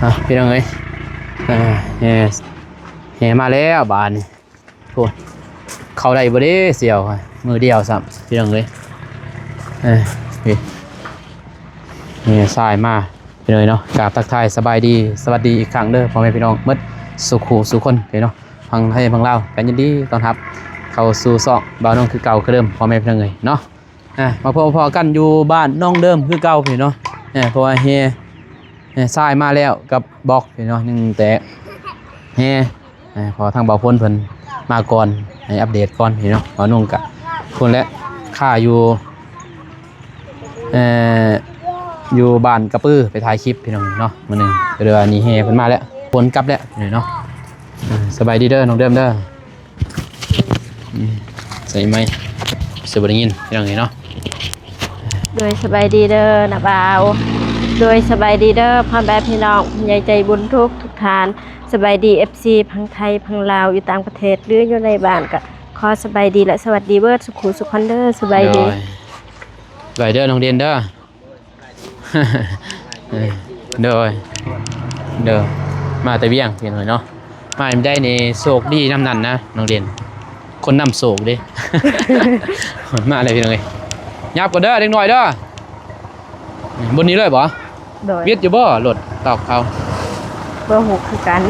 ອ່ະ ພີ່ນ້ອງເອີຍ ເອີ ແຫ່ ແຫ່ມາແລ້ວບາດນີ້. ໂອ້ ເຂົ້າໄດ້ບໍ່ເດ້ສ່ຽວ ມື້ດຽວຊ້ຳ ພີ່ນ້ອງເອີຍ. ເອີ ນີ້ ນີ້ຊາຍມາ ພີ່ນ້ອງເອີຍເນາະ. ກາບທັກທາຍສະບາຍດີ ສະຫວັດດີອີກຄັ້ງເດີ ພໍ່ແມ່ພີ່ນ້ອງໝົດສູ່ຄູ່ສູ່ຄົນເດີເນາະ. ຝັ່ງໄທຝັ່ງລາວກໍຍິນດີຕ້ອນຮັບເຂົ້າສູ່ຊ່ອງບ່າວນົງຄືເກົ່າຄືເດີມ ພໍ່ແມ່ພີ່ນ້ອງເອີຍເນາະ. ອ່າ ມາພົບມາພໍ້ກັນຢູ່ບ້ານໜອງເດີມຄືເກົ່າພີ່ເນາະ. ເອີ ເພາະວ່າແຫ່ ແຫ່ຊາຍມາແລ້ວກັບບອກພີ່ເນາະ ໜຶ່ງແຕ່ແຫ່ ເອີ ເພາະທາງບ່າວພົນເພິ່ນມາກ່ອນ ໃຫ້ອັບເດດກ່ອນພີ່ເນາະ. ບ່າວນົງກະພຸ້ນແຫຼະ ຄາຢູ່ ເອີ ຢູ່ບ້ານກະປື ໄປຖ່າຍຄລິບພີ່ນ້ອງເນາະ ມື້ໜຶ່ງ ກໍເລີຍວ່ານີ້ແຫ່ເພິ່ນມາແລ້ວ ພົນກັບແລ້ວນີ້ເນາະ. ເອີ ສະບາຍດີເດີນ້ອງເດີມເດີ. ອືມ ໃສ່ໄມ ຊິບໍ່ໄດ້ຍິນພີ່ນ້ອງເອີຍເນາະ. ໂດຍ ສະບາຍດີເດີນ້າບ່າວ ໂດຍ ສະບາຍດີເດີພໍ່ແມ່ພີ່ນ້ອງຜູ້ໃຫຍ່ໃຈບຸນທຸກທຸກທ່ານ ສະບາຍດີ ເອັຟຊີ ຝັ່ງໄທຝັ່ງລາວ ຢູ່ຕ່າງປະເທດ ຫຼື ຢູ່ໃນບ້ານ ກະຂໍສະບາຍດີ ແລະ ສະຫວັດດີເບີດສູ່ຄູ່ສູ່ຄົນເດີ ສະບາຍດີ. ໂດຍ ສະບາຍເດີນ້ອງເດັ່ນເດີ. ເອີ ໂດຍ ໂດຍ ມາແຕ່ວຽງພີ່ນ້ອງເນາະ. ມາຍາມໃດນີ້ໂຊກດີນຳນັ້ນນະນ້ອງເດັ່ນ ຄົນນຳໂຊກເດ້. ມາແລ້ວພີ່ນ້ອງເອີຍ ຫຍັບກ່ອນເດີເດັກນ້ອຍເດີ. ບົນນີ້ເລີຍບໍ່? ໂດຍ ວິດຢູ່ບໍ່ລົດຕອກເຂົາ? ບໍ່ຮູ້ຄືກັນ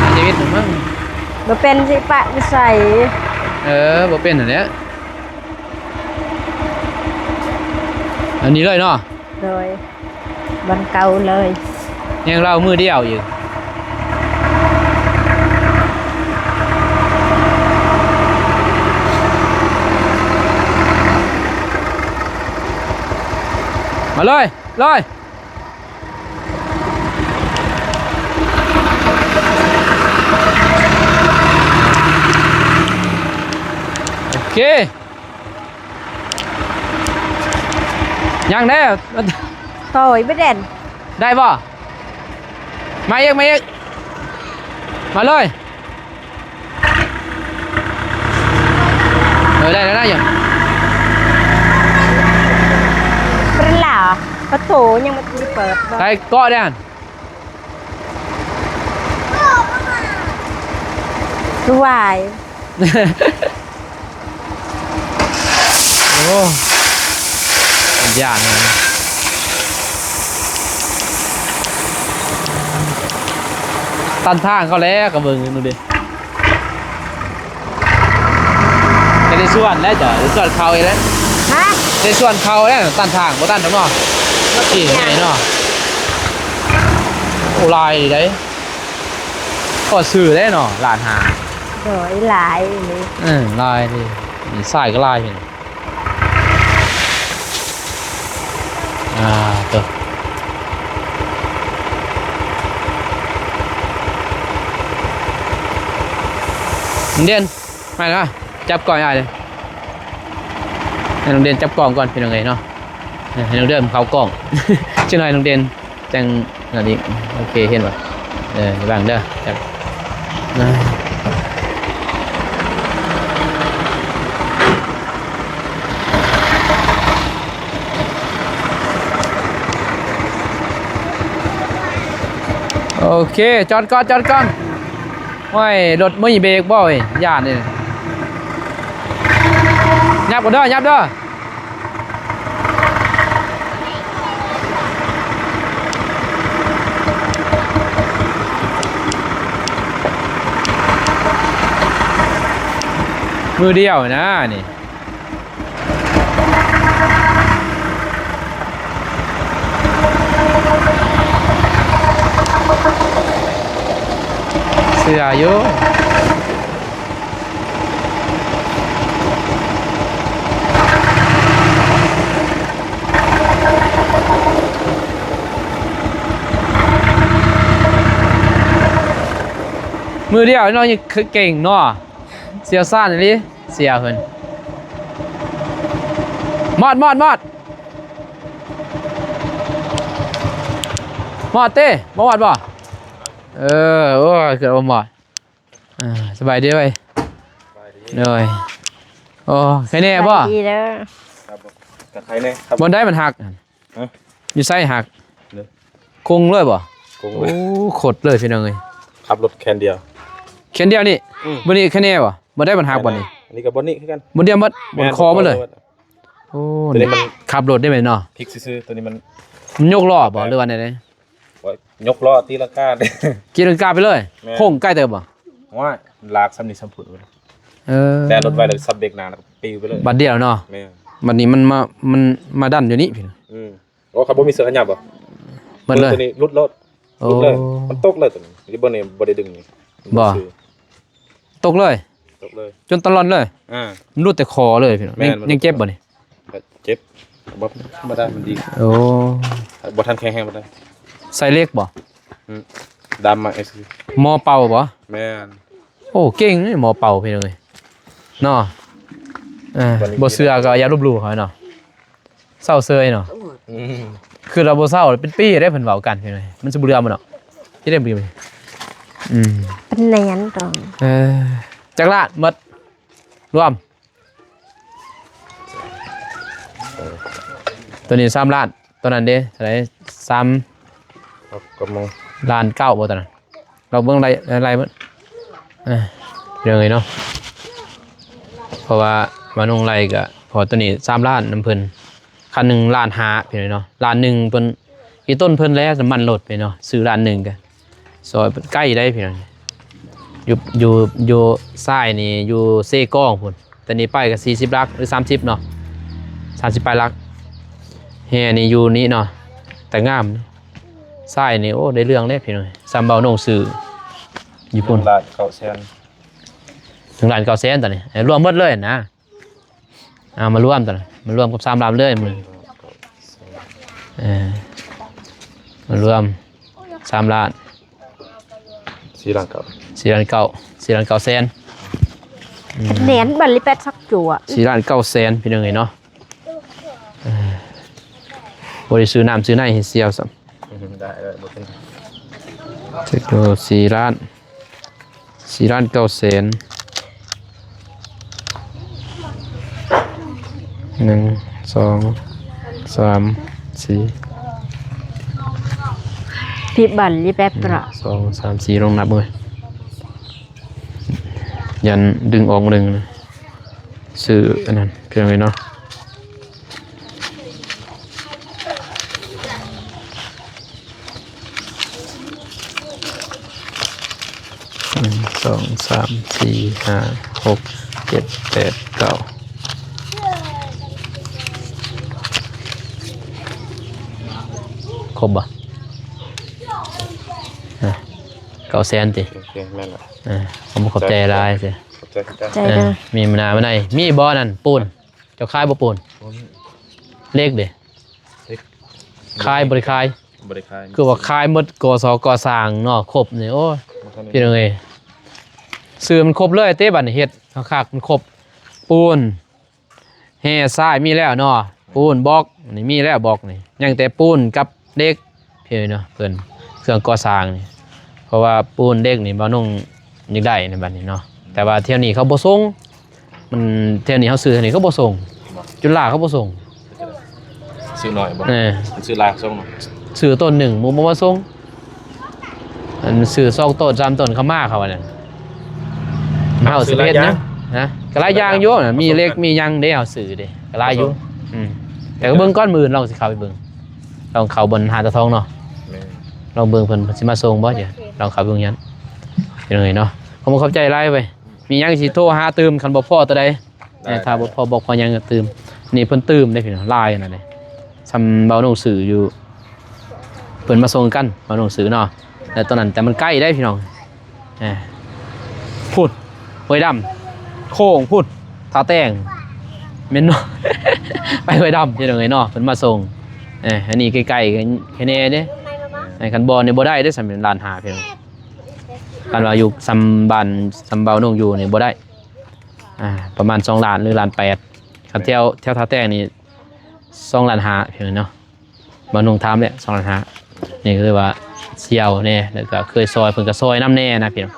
ອາດຈະວິດໝັ້ງ ບໍ່ເປັນຊິປະຢູ່ໃສ. ເອີ ບໍ່ເປັນຫັ້ນແຫຼະ. ອັນນີ້ເລີຍເນາະ. ໂດຍ ບ່ອນເກົ່າເລີຍ ແຮງລາວມື້ດຽວອີກ. ມາເລີຍ ເລີຍ. ໂອເຄ ຍັງແດ່ ໂຕຍບໍ່ແດນ ໄດ້ບໍ່? ມາອີກ ມາອີກ ມາເລີຍ. ເອີ ໄດ້ແລ້ວນະ ເປັນລາວ ປະຕູຍັງບໍ່ທັນໄດ້ເປີດ ໄດ້ເກາະແດ່. ສະບາຍ ໂອ້ ຢ້ານ ຕັນທາງເຂົາແລ້ວ ກະເບິ່ງດູດິ ກະໄດ້ສວນແລ້ວ ເຈົ້າໄດ້ສວນເຂົ້າອີກແລ້ວ ຮະ ໄດ້ສວນເຂົ້າແລ້ວ ຕັນທາງບໍ່ຕັນດອກເນາະ ເອີ ໃຫຍ່ເນາະ. ໂອ້ ຫຼາຍເດ້ ພໍຊື້ໄດ້ເນາະ ລ້ານຫ້າ ໂດຍ ຫຼາຍເລີຍ ເອີ ຫຼາຍເດ້ ນີ້ຊາຍກໍຫຼາຍເລີຍ ອ່າ ໂຕ ເດັ່ນ ມາລະ ຈັບກ້ອງໃຫ້ອ້າຍເດີ ໃຫ້ນ້ອງເດັ່ນຈັບກ້ອງກ່ອນ ພີ່ນ້ອງເອີຍເນາະ ໃຫ້ນ້ອງເດີນເຂົ້າກ້ອງ ຈັກໜ້ອຍນ້ອງເດັ່ນ ຈັ່ງນັ້ນອີກ ໂອເຄ ເຫັນບໍ່ ເອີ ລະວັງເດີ ໂອເຄ ຈອດກ່ອນ ຈອດກ່ອນ ໂອ້ຍ ລົດບໍ່ມີເບກບໍ່ເອີຍ ຢ້ານເດ້ ຫຍັບກ່ອນເດີ ຫຍັບເດີ. ມື້ດຽວນະນີ້ ເຊື່ອຢູ່. ມືດຽວເນາະ ຍັງເກັ່ງເນາະ ຊ່ຽວຊານອີ່ຫຼີ ເສຍເພິ່ນ. ມອດ ມອດ ມອດ ມອດຕິ ບໍ່ມອດບໍ່? ເອີ ໂອ້ຍ ເກືອບບໍ່ມອດ. ອ່າ ສະບາຍດີເວີຍ ສະບາຍດີ ໂດຍ. ໂອ້ ໄຄແນ່ບໍ່? ສະບາຍດີເດີ ຄັບ ກະໄຄແນ່ຄັບ. ບ່ອນໃດມັນຫັກ? ຮະ? ຢູ່ໃສຫັກ? ໂຄ ກົງເລີຍບໍ່? ກົງເລີຍ ໂອ້ ຂົດເລີຍພີ່ນ້ອງເອີຍ. ຂັບລົດແຂນດຽວ ແຂນດຽວນີ້. ອືມ ບ່ອນນີ້ແຂນແນ່ບໍ່? ບໍ່ໄດ້ ບ່ອນຫັກບ່ອນນີ້. ອັນນີ້ກໍບ່ອນນີ້ຄືກັນ ບ່ອນດຽວໝົດ ແມ່ນ ບ່ອນຄໍໝົດເລີຍ. ໂອ້ ຕົວນີ້ມັນຂັບລົດໄດ້ແມ່ນເນາະ ພິກຊື່ໆ. ຕົວນີ້ມັນ ມັນຍົກລໍ້ບໍ່ ຫຼືວ່າແນວໃດ? ໂອ້ຍ ຍົກລໍ້ຕີລັງກາ ຕີລັງກາໄປເລີຍ. ແມ່ນ ໂຄ້ງໃກ້ເຕີບບໍ່? ໂອ້ຍ ລາກສ່ຳນີ້ສ່ຳພຸ້ນ. ເອີ ແຕ່ລົດໄວແລ້ວສັບເບຣກໜ້າ ແລ້ວກໍປິວໄປເລີຍ ບາດດຽວເນາະ. ແມ່ນ ບາດນີ້ມັນມາ ມັນມາດັນຢູ່ນີ້ພີ່. ອືມ ໂອ້ ເຂົາບໍ່ມີເສື້ອກັນຫຍັບບໍ່? ໝົດເລີຍ ຕົວນີ້ຫຼຸດໂລດ. ໂອ້ ຫຼຸດເລີຍ ມັນຕົກເລີຍຕົວນີ້. ຢູ່ເບິ່ງນີ້ບໍ່ໄດ້ດຶງນີ້ ບໍ່ ຕົກເລີຍ ຕົກເລີຍ ຈົນຕະລ່ອນເລີຍ. ອ່າ ມັນຫຼຸດແຕ່ຄໍເລີຍພີ່ນ້ອງ. ແມ່ນ ຍັງ ມັນ ຍັງເຈັບບໍ່ນີ້? ເຈັບ ບໍ່ທຳມະດາ ມັນດີ. ໂອ້ ບໍ່ທັນແຂງແຮງປານໃດ. ໃສ່ເຫຼັກບໍ່? ອືມ ດາມມາເອສ ໝໍ້ເປົ່າບໍ່? ແມ່ນ. ໂອ້ ເກັ່ງເດ້ໝໍ້ເປົ່າພີ່ນ້ອງເອີຍເນາະ. ເອີ ບໍ່ເຊື່ອກໍຢ່າລົບຫຼູ່ເຂົາເນາະ. ເຊົາເຊີຍເນາະ. ອືມ ຄືລາວບໍ່ເຊົາເປັນປີເດ້ ເພິ່ນເວົ້າກັນພີ່ນ້ອງເອີຍ. ມັນຊິບໍ່ເຫຼືອມັນດອກ ຊິໄດ້ບໍ່? ອືມ ເປັນແໜນດອງ. ເອີ ຈັກລ້ານໝົດລວມ? ຕົວນີ້ສາມລ້ານ ຕົວນັ້ນເດ້ ເທົ່າໃດ? ສາມ ກໍມອງ ລ້ານເກົ້າບໍ່ຕົວນັ້ນ? ລອງເບິ່ງໄລ່ ໄລ່ເບິ່ງ ອ່າ ພີ່ນ້ອງເອີຍເນາະ. ເພາະວ່າມານຸງໄລ່ກໍ ເພາະຕົວນີ້ສາມລ້ານນຳເພິ່ນ ຄັນໜຶ່ງລ້ານຫ້າພີ່ນ້ອງເນາະ. ລ້ານໜຶ່ງເພິ່ນ ອີຕົ້ນເພິ່ນແຫຼະ ນ້ຳມັນລົດພີ່ນ້ອງເນາະ. ຊື້ລ້ານໜຶ່ງກໍ ຊອຍໃກ້ໄດ້ພີ່ນ້ອງ. ຢູ່ ຢູ່ ຢູ່ຊ້າຍນີ້ຢູ່ເຊກອງພຸ້ນ ແຕ່ນີ້ໄປກໍສີ່ສິບຫຼັກ ຫຼື ສາມສິບເນາະ ສາມສິບປາຍຫຼັກ. ແຮ່ນີ້ຢູ່ນີ້ເນາະ ແຕ່ງາມ. ຊາຍນີ້ ໂອ້ ໄດ້ເລື່ອງເດ້ພີ່ນ້ອງ. ສ່ຳເບົາໜົງຊື້ຢູ່ພຸ້ນ ໜຶ່ງລ້ານເກົ້າແສນ ໜຶ່ງລ້ານເກົ້າແສນຕອນນີ້ ເອີ ລວມໝົດເລີຍນະ. ເອົາມາລວມຕອນນີ້ ມາລວມກັບສາມລ້ານເລີຍມື້ ເອີ ມາລວມສາມລ້ານ ສີ່ລ້ານເກົ້າ ສີ່ລ້ານເກົ້າ ສີ່ລ້ານເກົ້າແສນ. ອືມ ແໜນບັດລີແປດສັກຈົວ ສີ່ລ້ານເກົ້າແສນ ພີ່ນ້ອງເອີຍເນາະ. ເອີ ບໍ່ໄດ້ຊື້ນ້ຳຊື້ໃນໃຫ້ສ່ຽວຊ້ຳ. ອືມ ໄດ້ ໄດ້ ບໍ່ເປັນ ເຈັດໂລ ສີ່ລ້ານ ສີ່ລ້ານເກົ້າແສນ. ໜຶ່ງ ສອງ ສາມ ສີ່ ສິບບາດລີແປດປະ ໜຶ່ງ ສອງ ສາມ ສີ່ ລອງນັບເບິ່ງ ຢ້ານດຶງອອກໜຶ່ງ ຊື້ອັນນັ້ນ ພີ່ນ້ອງເອີຍເນາະ. ໜຶ່ງ ສອງ ສາມ ສີ່ ຫ້າ ຫົກ ເຈັດ ແປດ ເກົ້າ ຄົບບໍ່? ອ່ະ ເກົ້າແສນຕິ? ໂອເຄ ແມ່ນລະ. ເອີ ຂອບໃຈຫຼາຍຕິ. ຂອບໃຈຄືກັນ. ໃຈເດີ. ເອີ ມີມາໜ້າມາໃນ ມີບໍ່ນັ້ນປູນ? ເຈົ້າຂາຍບໍ່ປູນ? ບໍ່ມີ. ເຫຼັກເດ? ເຫຼັກ ຂາຍ ບໍ່ໄດ້ຂາຍ? ບໍ່ໄດ້ຂາຍ. ຄືວ່າຂາຍໝົດ ກສ ກໍ່ສ້າງເນາະ ຄົບນີ້. ໂອ້ຍ ບໍ່ທັນໄດ້ ພີ່ນ້ອງເອີຍ ຊື້ມັນຄົບເລີຍເຕ ບັດນີ້ເຮັດຄັກໆ ມັນຄົບ ປູນ ແຮ່ຊາຍມີແລ້ວເນາະ ປູນບລັອກນີ້ມີແລ້ວ ບລັອກນີ້ ຍັງແຕ່ປູນກັບເຫຼັກ ເພິ່ນເນາະ ເພິ່ນເຄື່ອງກໍ່ສ້າງນີ້. ເພາະວ່າປູນເຫຼັກນີ້ບ່າວນົງຢາກໄດ້ໃນບັດນີ້ເນາະ ແຕ່ວ່າແຖວນີ້ເຂົາບໍ່ສົ່ງ ມັນແຖວນີ້ເຮົາຊື້ແຖວນີ້ເຂົາບໍ່ສົ່ງ ຈຸນລາເຂົາບໍ່ສົ່ງ. ຊື້ໜ້ອຍບໍ່? ເອີ ຊື້ຫຼາຍສົ່ງເນາະ ຊື້ຕົ້ນໜຶ່ງໝູ່ບໍ່ມາສົ່ງ. ອັນຊື້ສອງຕົ້ນສາມຕົ້ນເຂົາມາ ເຂົາວ່ານັ້ນ ເຮົາຊິເຮັດຫຍັງນະ? ກໍຫຼາຍຢ່າງຢູ່ນະ ມີເຫຼັກມີຫຍັງເດ້ ເຮົາຊື້ເດ້ ກໍຫຼາຍຢູ່. ອືມ ແຕ່ກໍເບິ່ງກ່ອນ ມື້ອື່ນລອງຊິເຂົ້າໄປເບິ່ງ ລອງເຂົ້າບ່ອນຫາດຕາທອງເນາະ. ແມ່ນ ລອງເບິ່ງເພິ່ນ ເພິ່ນຊິມາສົ່ງບໍ່ ດຽວລອງເຂົ້າເບິ່ງຫັ້ນ ພີ່ນ້ອງເອີຍເນາະ. ຂອບໃຈຫຼາຍເວີຍ ມີຫຍັງຊິໂທຫາຕື່ມ ຄັນບໍ່ພໍຕົວໃດ. ໄດ້ ຖ້າບໍ່ພໍບອກພໍຫຍັງກໍຕື່ມ ນີ້ເພິ່ນຕື່ມເດ້ພີ່ນ້ອງ ຫຼາຍຂະໜາດນີ້. ສ່ຳບ່າວນົງຊື້ຢູ່ ເພິ່ນມາສົ່ງກັນ ບ່າວນົງຊື້ເນາະ ແຕ່ຕອນນັ້ນ ແຕ່ມັນໃກ້ເດ້ພີ່ນ້ອງ. ເອີ ພຸ້ນ ຫ້ວຍດຳ ໂຄ້ງພຸ້ນ ທ່າແຕງ ແມ່ນເນາະ ໄປຫ້ວຍດຳ ພີ່ນ້ອງເອີຍເນາະ ເພິ່ນມາສົ່ງ. ເອີ ອັນນີ້ໃກ້ໆ ແຄ່ແນ່ເດ້ ຄັນບໍ່ນີ້ບໍ່ໄດ້ເດ້ ສ່ຳລ້ານຫ້າ ພີ່ນ້ອງ. ຄັນວ່າຢູ່ສ່ຳບ້ານ ສ່ຳບ່າວນົງຢູ່ນີ້ບໍ່ໄດ້ ອ່າ ປະມານສອງລ້ານ ຫຼື ລ້ານແປດ. ຄັນແຖວ ແຖວທ່າແຕງນີ້ສອງລ້ານຫ້າ ພີ່ນ້ອງເນາະ. ບ່າວນົງຖາມແລ້ວ ສອງລ້ານຫ້າ. ນີ້ກໍຄືວ່າສ່ຽວແດ່ ແລ້ວກໍເຄີຍຊ່ອຍ ເພິ່ນກໍຊ່ອຍນຳແດ່ນະພີ່ນ້ອງ.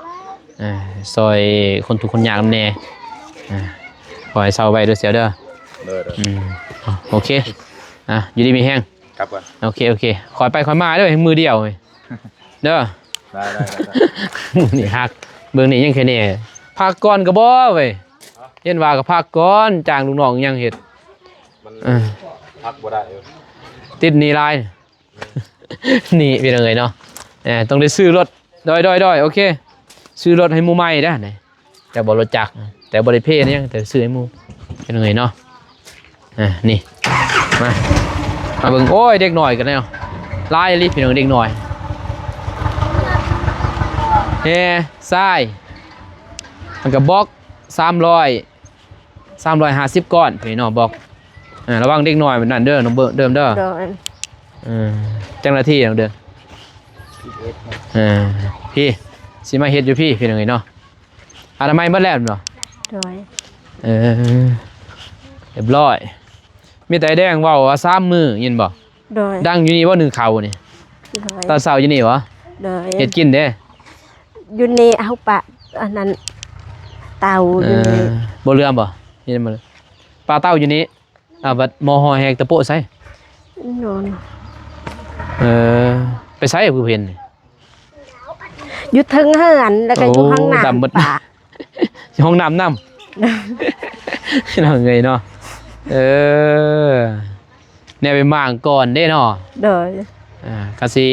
ເອີ ຊ່ອຍຄົນທຸກຄົນຍາກນຳແດ່. ເອີ ຂໍໃຫ້ເຊົາໄວເດີສ່ຽວເດີ. ໂດຍ ໂດຍ. ອືມ ໂອເຄ ອ່າ ຢູ່ດີມີແຮງ. ກັບກ່ອນ ໂອເຄ ໂອເຄ ຄ່ອຍໄປຄ່ອຍມາເດີ້ ມື້ດຽວເວີ້ຍ ເດີ້ ໄດ້ໆໆໆ ນີ້ຮັກ ເບິ່ງນີ້ຍັງແຄ່ນີ້ ພັກກ່ອນກໍບໍ່ເວີ້ຍ ຮະ ເຫັນວ່າກໍພັກກ່ອນ ຈ້າງລູກນ້ອງຍັງເຮັດ ມັນ ເອີ ພັກບໍ່ໄດ້ເອີ ຕິດໜີ້ຫຼາຍ ນີ້ພີ່ນ້ອງເອີຍເນາະ ເອີ ຕ້ອງໄດ້ຊື້ລົດ ໂດຍໆໆ ໂອເຄ ຊື້ລົດໃຫ້ໝູ່ໃໝ່ເດີ້ ແຕ່ບໍ່ລົດຈັກ ແຕ່ບໍ່ໄດ້ເພນຫຍັງ ແຕ່ຊື້ໃຫ້ໝູ່ ພີ່ນ້ອງເອີຍເນາະ ອ່າ ນີ້ ມາ ມາເບິ່ງ ໂອ້ຍ ເດັກນ້ອຍກັນແລ້ວ ຫຼາຍອີ່ຫຼີພີ່ນ້ອງ ເດັກນ້ອຍ ແຮ່ ຊາຍ ມັນກະບອກ ສາມຮ້ອຍ ສາມຮ້ອຍຫ້າສິບກ້ອນ ພີ່ນ້ອງບອກ ອ່າ ລະວັງເດັກນ້ອຍມັນນັ້ນເດີ້ ນ້ອງເດີມເດີ້ ໂດຍ ເອີ ຈັກນາທີນ້ອງເດີມ ສິບເອັດ ອ່າ ພີ່ ຊິມາເຮັດຢູ່ພີ້ ພີ່ນ້ອງເອີຍເນາະ ອະນາໄມໝົດແລ້ວແມ່ນບໍ່? ໂດຍ ເອີ ຮຽບຮ້ອຍ ມີແຕ່ໄອ້ແດງເວົ້າວ່າສາມມື້ຍິນບໍ່? ໂດຍ ດັງຢູ່ນີ້ບໍ່ ໜຶ້ງເຂົ້ານີ້? ໂດຍ ຕອນເຊົ້າຢູ່ນີ້ບໍ່? ໂດຍ ເຮັດກິນເດ້? ຢູ່ນີ້ເຮົາປະອັນນັ້ນເຕົາຢູ່ນີ້ ເອີ ບໍ່ເຫຼືອບໍ່? ຍິນບໍ່? ປະເຕົາຢູ່ນີ້ ອ່າ ບັດໝໍຫໍແຮກຕະໂປະໃສ? ໂດຍ ເອີ ໄປໃສຜູ້ເຫັນ? ຢູ່ເທິງເຮືອນ ແລ້ວກໍຢູ່ຫ້ອງນ້ຳ ໂອ້ ດຳໝົດ ປະ ຢູ່ຫ້ອງນ້ຳນຳ ພີ່ນ້ອງເອີຍເນາະ ເອີ ແນວໄປມ້າງກ່ອນເດ້ເນາະ ໂດຍ ອ່າ ກະຊິ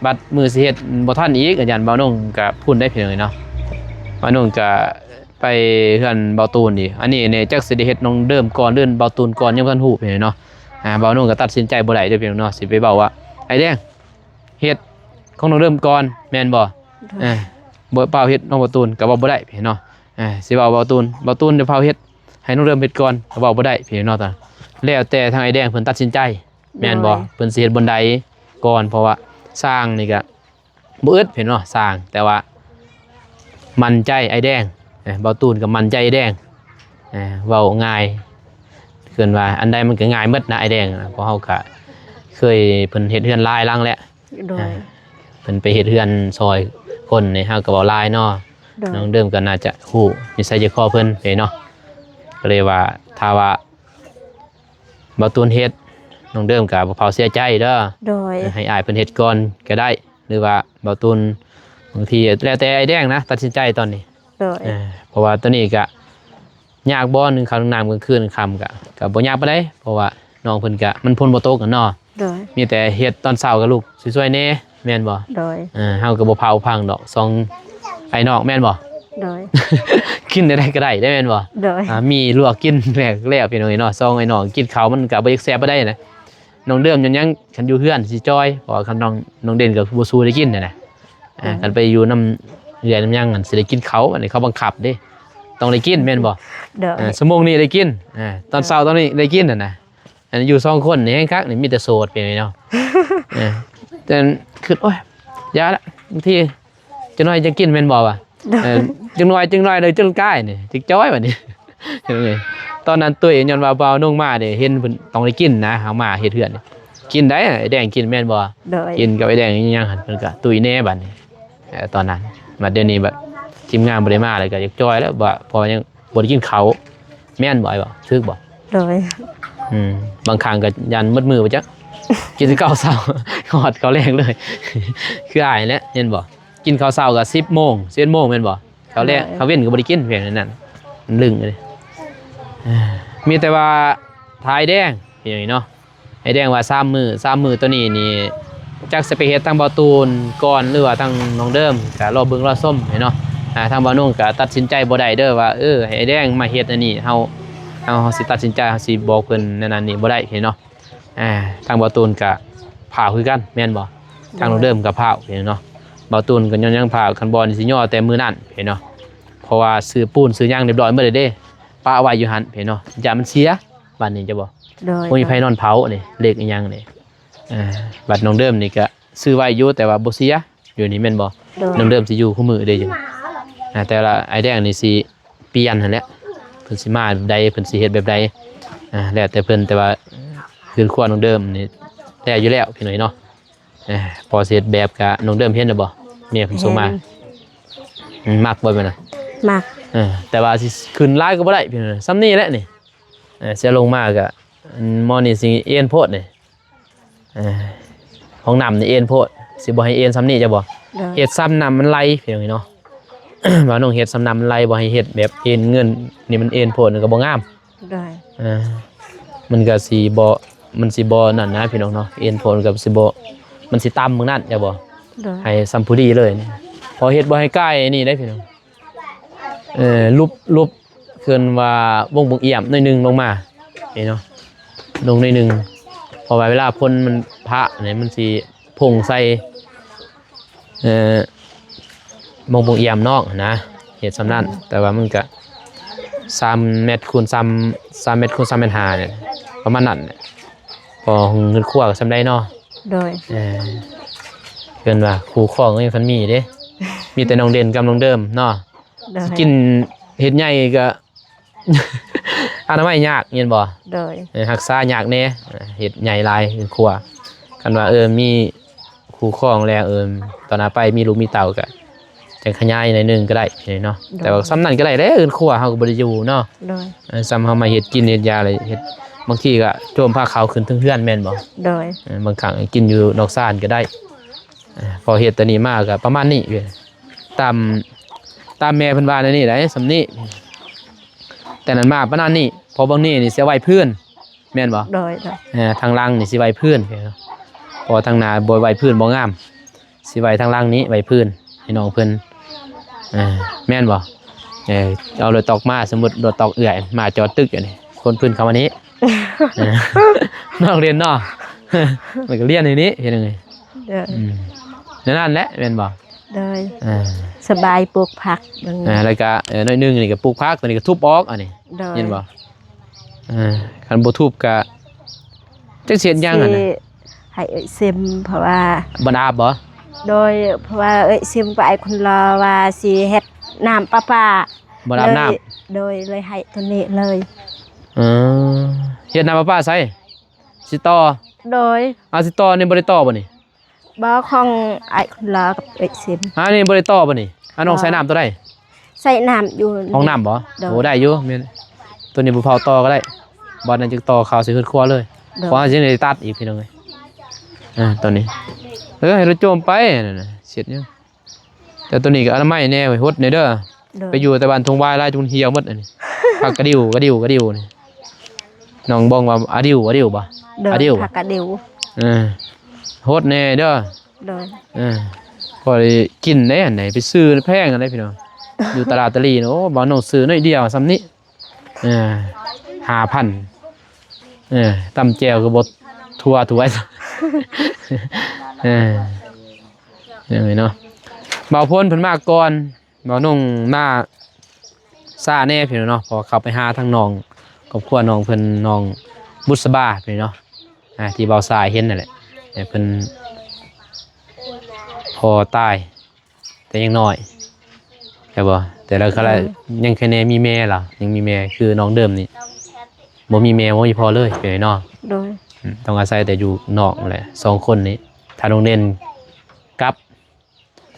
ບັດມື້ຊິເຮັດບໍ່ທັນອີກ ຢ້ານບ່າວນົງກະພຸ້ນໄດ້ພີ່ນ້ອງເອີຍເນາະ ບ່າວນົງກະໄປເຮືອນບ່າວຕູນອີກ ອັນນີ້ນີ້ຈັກຊິໄດ້ເຮັດນ້ອງເດີມກ່ອນ ຫຼື ບ່າວຕູນກ່ອນ ຍັງບໍ່ທັນຮູ້ພີ່ນ້ອງເນາະ ອ່າ ບ່າວນົງກະຕັດສິນໃຈບໍ່ໄດ້ເດີ້ພີ່ນ້ອງເນາະ ຊິໄປເວົ້າວ່າ ອ້າຍແດງ ເຮັດຂອງນ້ອງເດີມກ່ອນແມ່ນບໍ່? ໂດຍ ອ່າ ບໍ່ ຟ້າວເຮັດນ້ອງບ່າວຕູນກໍເວົ້າບໍ່ໄດ້ພີ່ນ້ອງເນາະ ອ່າ ຊິເວົ້າບ່າວຕູນ ບ່າວຕູນຈະຟ້າວເຮັດ ໃຫ້ນ້ອງເດີມເຮັດກ່ອນກໍເວົ້າບໍ່ໄດ້ພີ່ນ້ອງເນາະ ແລ້ວແຕ່ທາງອ້າຍແດງເພິ່ນຕັດສິນໃຈແມ່ນບໍ່? ໂດຍ ເພິ່ນຊິເຮັດບ່ອນໃດກ່ອນ ເພາະວ່າຊ່າງນີ້ກໍບໍ່ອຶດພີ່ນ້ອງເນາະ ຊ່າງ ແຕ່ວ່າໝັ້ນໃຈອ້າຍແດງ ເອີ ບ່າວຕູນກໍໝັ້ນໃຈອ້າຍແດງ ເອີ ເວົ້າງ່າຍ ເອີ້ນວ່າອັນໃດມັນກໍງ່າຍໝົດນະອ້າຍແດງ ເພາະເຮົາກໍເຄີຍ ເພິ່ນເຮັດເຮືອນຫຼາຍຫຼັງແລ້ວ ໂດຍ ອ່າ ເພິ່ນໄປເຮັດເຮືອນຊ່ອຍຄົນນີ້ ເຮົາກໍເວົ້າຫຼາຍເນາະ ໂດຍ ນ້ອງເດີມກໍໜ້າຈະຮູ້ນິໄສໃຈຄໍເພິ່ນເດ້ເນາະ ກໍເລີຍວ່າ ຖ້າວ່າບ່າວຕູນເຮັດ ນ້ອງເດີມກໍບໍ່ເຜົາເສຍໃຈເດີ ໂດຍ ໃຫ້ອ້າຍເພິ່ນເຮັດກ່ອນກໍໄດ້ ຫຼືວ່າບ່າວຕູນ ບາງທີແລ້ວແຕ່ອ້າຍແດງນະ ຕັດສິນໃຈຕອນນີ້ ໂດຍ ເອີ ເພາະວ່າຕອນນີ້ກໍ ຍາກບໍ່ ໜຶ້ງເຂົ້າໜຶ້ງນ້ຳກາງຄືນກາງຄ່ຳ ກະ ກະບໍ່ຍາກປານໃດ ເພາະວ່ານ້ອງເພິ່ນກະ ມັນຝົນບໍ່ຕົກຫັ້ນເນາະ ໂດຍ ມີແຕ່ເຮັດຕອນເຊົ້າກັບລູກຊ່ວຍໆແດ່ແມ່ນບໍ່? ໂດຍ ເອີ ເຮົາກໍບໍ່ເຜົາພັງດອກ ສອງອ້າຍນ້ອງແມ່ນບໍ່? ໂດຍ ກິນແນວໃດກໍໄດ້ເດ້ແມ່ນບໍ່? ໂດຍ ອ່າ ມີລວກກິນແລ້ວ ແລ້ວພີ່ນ້ອງເອີຍເນາະ ສອງອ້າຍນ້ອງກິນເຂົ້າມັນກະບໍ່ຢາກແຊບປານໃດນະ ນ້ອງເດີມຍັງ ຄັນຢູ່ເຮືອນຊິຈ່ອຍ ເພາະວ່າຄັນນ້ອງ ນ້ອງເດັ່ນກໍບໍ່ສູ້ໄດ້ກິນຫັ້ນນະ ອ່າ ອ່າ ຄັນໄປຢູ່ນຳເອື້ອຍນຳຫຍັງຫັ້ນ ຊິໄດ້ກິນເຂົ້າ ອັນນີ້ເຂົາບັງຄັບເດ້ ຕ້ອງໄດ້ກິນແມ່ນບໍ່? ໂດຍ ອ່າ ຊົ່ວໂມງນີ້ໄດ້ກິນ ອ່າ ຕອນເຊົ້າຕອນນີ້ໄດ້ກິນຫັ້ນນະ ອັນຢູ່ສອງຄົນນີ້ແຮງຄັກນີ້ ມີແຕ່ໂສດໄປເນາະ ເອີ ແຕ່ຄິດ ໂອ້ຍ ຢ່າລະ ບາງທີ ຈັກໜ້ອຍຈັ່ງກິນແມ່ນບໍ່ວະ? ໂດຍ ເອີ ຈັກໜ້ອຍ ຈັກໜ້ອຍເດີ ຈົນກາຍນີ້ ຈັກຈ່ອຍບາດນີ້ ຕອນນັ້ນຕຸ້ຍ ຍ້ອນວ່າບ່າວນົງມາເດ້ ເຫັນເພິ່ນຕ້ອງໄດ້ກິນນະ ເຮົາມາເຮັດເຮືອນນີ້ ກິນໄດ້ ອ້າຍແດງກິນແມ່ນບໍ່? ໂດຍ ກິນກັບອ້າຍແດງອີຫຍັງຫັ້ນ ເພິ່ນກໍຕຸ້ຍແດ່ບາດນີ້ ເອີ ຕອນນັ້ນ ບັດດຽວນີ້ບັດທີມງານບໍ່ໄດ້ມາ ແລ້ວກໍຢາກຈ່ອຍແລ້ວ ເພາະວ່າຍັງບໍ່ໄດ້ກິນເຂົ້າ ແມ່ນບໍ່ ອ້າຍເວົ້າ ຖືກບໍ່? ໂດຍ ອືມ ບາງຄັ້ງກໍຢ້ານໝົດມື້ບໍ່ຈັກ ກິນແຕ່ເຂົ້າເຊົ້າ ຮອດເຂົ້າແລງເລີຍ ຄືອ້າຍແຫຼະ ແມ່ນບໍ່? ກິນເຂົ້າເຊົ້າກໍສິບໂມງ ສິບເອັດໂມງແມ່ນບໍ່? ເຂົ້າແລງ ໂດຍ ເຂົ້າເວັນກໍບໍ່ໄດ້ກິນ ພຽງນັ້ນ ມັນລຶ້ງເລີຍ ເອີ ມີແຕ່ວ່າຖ້າອ້າຍແດງ ເປັນຫຍັງນີ້ເນາະ ອ້າຍແດງວ່າສາມມື້ ສາມມື້ໂຕນີ້ນີ້ ຈັກຊິໄປເຮັດທາງບ່າວຕູນກ່ອນ ຫຼືວ່າທາງນ້ອງເດີມ ກໍລໍເບິ່ງລໍຊົມເນາະ ອ່າ ທາງບ່າວນົງກໍຕັດສິນໃຈບໍ່ໄດ້ເດີວ່າ ເອີ ໃຫ້ອ້າຍແດງມາເຮັດອັນນີ້ ເຮົາ ເຮົາ ເຮົາຊິຕັດສິນໃຈ ເຮົາຊິບອກເພິ່ນນັ້ນອັນນີ້ບໍ່ໄດ້ເນາະ ອ່າ ທາງບ່າວຕູນກໍພ້າວຄືກັນແມ່ນບໍ່? ໂດຍ ທາງນ້ອງເດີມກໍພ້າວເນາະ ບ່າວຕູນກໍຍ້ອນຍັງພ້າວ ຄັນບໍ່ນີ້ຊິຍໍແຕ່ມື້ນັ້ນເນາະ ເພາະວ່າຊື້ປູນຊື້ຫຍັງຮຽບຮ້ອຍໝົດແລ້ວເດ້ ປະໄວ້ຢູ່ຫັ້ນເນາະ ຢ້ານມັນເສຍ ບາດນີ້ຈະບໍ່ ໂດຍ ບໍ່ມີໃຜນອນເຝົ້ານີ້ ເຫຼັກອີຫຍັງນີ້ ເອີ ບັດນ້ອງເດີມນີ້ກໍຊື້ໄວ້ຢູ່ ແຕ່ວ່າບໍ່ເສຍ ຢູ່ນີ້ແມ່ນບໍ່? ໂດຍ ນ້ອງເດີມຊິຢູ່ຄູ່ມື້ເດ້ຢູ່ ອ່າ ແຕ່ວ່າອ້າຍແດງນີ້ຊິປ່ຽນຫັ້ນແຫຼະ ເພິ່ນຊິມາແບບໃດ ເພິ່ນຊິເຮັດແບບໃດ ອ່າ ແລ້ວແຕ່ເພິ່ນ ແຕ່ວ່າເຮືອນຄົວນ້ອງເດີມນີ້ແລ້ວຢູ່ແລ້ວ ພີ່ນ້ອງເນາະ ເອີ ພໍເຮັດແບບກະນ້ອງເດີມເຫັນແລ້ວບໍ່? ເມຍເພິ່ນສົ່ງມາ ແມ່ນ ອືມ ມັກບໍ່ແມ່ນນະ? ມັກ ເອີ ແຕ່ວ່າຊິຂຶ້ນຫຼາຍກໍບໍ່ໄດ້ ພີ່ນ້ອງ ສ່ຳນີ້ແຫຼະນີ້ ເອີ ຊິລົງມາກະ ອັນໝໍນີ້ຊິເອັນໂພດນີ້ ເອີ ຫ້ອງນ້ຳນີ້ເອັນໂພດ ຊິບໍ່ໃຫ້ເອັນສ່ຳນີ້ ເຈົ້າບໍ່? ໂດຍ ເຮັດສ່ຳນ້ຳມັນໄຫຼ ພີ່ນ້ອງເອີຍເນາະ ວ່ານ້ອງເຮັດສ່ຳນ້ຳມັນໄຫຼ ບໍ່ໃຫ້ເຮັດແບບເອັນເງິນ ນີ້ມັນເອັນໂພດ ມັນກໍບໍ່ງາມ. ໂດຍ ເອີ ມັນກໍຊິບໍ່ ມັນຊິບໍ່ນັ້ນນະ ພີ່ນ້ອງເນາະ ເອັນໂພດກໍຊິບໍ່ ມັນຊິຕ່ຳໝ່ອງນັ້ນ ເຈົ້າບໍ່? ໂດຍ ໃຫ້ສ່ຳພໍດີເລີຍ ພໍເຮັດບໍ່ໃຫ້ກາຍນີ້ໄດ໋ ພີ່ນ້ອງ. ເອີ ຫຼຸບ ຫຼຸບ ເອີ້ນວ່າວົງບົງອຽມໜ້ອຍໜຶ່ງລົງມາ ນີ້ເນາະ ລົງໜ້ອຍໜຶ່ງ ເພາະວ່າເວລາຝົນມັນພະນີ້ ມັນຊິພົ່ງໃສ່ ເອີ ບົງບົງອຽມນອກຫັ້ນນະ ເຮັດສ່ຳນັ້ນ ແຕ່ວ່າມັນກະສາມແມັດຄູນສາມ ສາມແມັດຄູນສາມແມັດຫ້ານີ້ ປະມານນັ້ນແຫຼະ ພໍເຮືອນຄົວກໍສ່ຳໃດເນາະ. ໂດຍ ເອີ ເອີ້ນວ່າຄູ່ຄອງກໍຍັງທັນມີເດ້ ມີແຕ່ນ້ອງເດັ່ນກັບນ້ອງເດີມເນາະ. ໂດຍ ຊິກິນເຮັດໃຫຍ່ກໍ ອະນາໄມຍາກ ແມ່ນບໍ່? ໂດຍ ເອີ ຮັກສາຍາກແດ່ ເຮັດໃຫຍ່ຫຼາຍເຮືອນຄົວ ຄັນວ່າ ເອີ ມີຄູ່ຄອງແລ້ວ ເອີ ຕໍ່ໜ້າໄປມີລູກມີເຕົ້າກໍຈັ່ງຂະຫຍາຍໜ້ອຍໜຶ່ງກໍໄດ້ເນາະ. ໂດຍ ແຕ່ວ່າສ່ຳນັ້ນກໍໄດ້ແຫຼະ ເຮືອນຄົວເຮົາກໍບໍ່ໄດ້ຢູ່ເນາະ. ໂດຍ ເອີ ສ່ຳເຮົາມາເຮັດກິນເຮັດຢາແລ້ວເຮັດ ບາງທີກໍໂຈມພາເຂົ້າຂຶ້ນເທິງເຮືອນແມ່ນບໍ່? ໂດຍ ເອີ ບາງຄັ້ງກິນຢູ່ນອກຊານກໍໄດ້. ເອີ ພໍເຮັດຕົວນີ້ມາກໍປະມານນີ້ ຕາມ ຕາມແມ່ເພິ່ນວ່າແນວນີ້ໄດ໋ ສ່ຳນີ້ ແຕ່ນັ້ນມາປານນັ້ນນີ້ ເພາະບາງນີ້ນີ້ຊິໄວ້ພື້ນ ແມ່ນບໍ່? ໂດຍ ໂດຍ ເອີ ທາງຫຼັງນີ້ຊິໄວ້ພື້ນ ເພາະວ່າທາງໜ້າບໍ່ໄວ້ພື້ນບໍ່ງາມ ຊິໄວ້ທາງຫຼັງນີ້ໄວ້ພື້ນໃຫ້ນ້ອງເພິ່ນ ເອີ ແມ່ນບໍ່? ເອີ ເອົາລົດຕອກມາ ສົມມຸດລົດຕອກເອື້ອຍມາຈອດຕຶກຢູ່ນີ້ ຄົນພື້ນເຂົ້າມານີ້ ເອີ ນ້ອງເລນເນາະ ມັນກໍລຽນຢູ່ນີ້ ເຮັດຫຍັງນີ້? ໂດຍ ອືມ ແນວນັ້ນແຫຼະ ແມ່ນບໍ່? ໂດຍ ເອີ ສະບາຍ ປູກຜັກເບິ່ງ ເອີ ແລ້ວກະ ເອີ ໜ້ອຍໜຶ່ງນີ້ກະປູກຜັກ ຕົວນີ້ກະທຸບອອກ ອັນນີ້ ໂດຍ ເຫັນບໍ່? ເອີ ຄັນບໍ່ທຸບກະຈັກຊິເຮັດຫຍັງຫັ້ນນະ ຊິໃຫ້ເອື້ອຍຊິມ ເພາະວ່າ ບ່ອນອາບບໍ່? ໂດຍ ເພາະວ່າເອື້ອຍຊິມກັບອ້າຍຄົນຫຼໍ່ວ່າຊິເຮັດນ້ຳປະປາ ບ່ອນອາບນ້ຳ ໂດຍ ເລີຍໃຫ້ຕົວນີ້ເລີຍ ເອີ ເຮັດນ້ຳປະປາໃສ? ຊິຕໍ່ ໂດຍ ອາ ຊິຕໍ່ນີ້ບໍ່ໄດ້ຕໍ່ບໍ່ນີ້? ບໍ່ ຂອງອ້າຍຄົນລາວກັບເອື້ອຍຊິມ ອາ ນີ້ບໍ່ໄດ້ຕໍ່ບໍ່ນີ້? ອາ ນ້ອງ ບໍ່ ໃສ່ນ້ຳຕົວໃດ? ໃສ່ນ້ຳຢູ່ຫ້ອງນ້ຳບໍ່? ໂດຍ ໂອ້ ໄດ້ຢູ່ ແມ່ນ ຕົວນີ້ບໍ່ເຜົາຕໍ່ກໍໄດ້ ບ່ອນນັ້ນຈຶ່ງຕໍ່ເຂົ້າໃສ່ເຮືອນຄົວເລີຍ ໂດຍ ເພາະວ່າຊິໄດ້ຕັດອີກ ພີ່ນ້ອງເອີຍ ອາ ຕົວນີ້ ເອີ ໃຫ້ລະໂຈມໄປ ນັ້ນນະ ເຊັດຢູ່ ແຕ່ຕົວນີ້ກໍອະນາໄມແດ່ ຫົດແດ່ເດີ ໂດຍ ໄປຢູ່ແຕ່ບ້ານທົ່ງວາຍຫຼາຍ ຈົນຫ່ຽວໝົດອັນນີ້ ຜັກກະດິວ ກະດິວ ກະດິວນີ້ ນ້ອງບອງວ່າອະດິວ ອະດິວບໍ່? ໂດຍ ອະດິວ ຜັກກະດິວ ເອີ ຫົດແດ່ເດີ ໂດຍ ເອີ ພໍໄດ້ກິນໄດ໋ ອັນໃດໄປຊື້ແພງອັນໃດ ພີ່ນ້ອງ ຢູ່ຕະຫຼາດຕະຫຼີ່ ໂອ້ ບ່າວນ້ອງຊື້ໜ້ອຍດຽວສ່ຳນີ້ ເອີ ຫ້າພັນ ເອີ ຕຳແຈ່ວກໍບໍ່ທົ່ວຖ້ວຍ ເອີ ຈັ່ງໃດເນາະ ບ່າວພົນເພິ່ນມາກ່ອນ ບ່າວນົງມາຊ້າແດ່ພີ່ນ້ອງເນາະ ເພາະວ່າເຂົ້າໄປຫາທາງນ້ອງ ຄອບຄົວນ້ອງເພິ່ນ ນ້ອງບຸດສະບາພີ່ນ້ອງເນາະ ອ່າ ທີ່ບ່າວຊາຍເຫັນນັ້ນແຫຼະ ແຕ່ເພິ່ນພໍ່ຕາຍແຕ່ຍັງນ້ອຍ ແມ່ນບໍ່? ແຕ່ລະ ອືມ ຍັງແຄ່ແນ່ມີແມ່ລະ ຍັງມີແມ່ ຄືນ້ອງເດີມນີ້ ບໍ່ມີແມ່ບໍ່ມີພໍ່ເລີຍພີ່ນ້ອງເນາະ ໂດຍ ອືມ ຕ້ອງອາໄສແຕ່ຢູ່ນອກນັ້ນແຫຼະ ສອງຄົນນີ້ ຖ້ານ້ອງເດັ່ນກັບ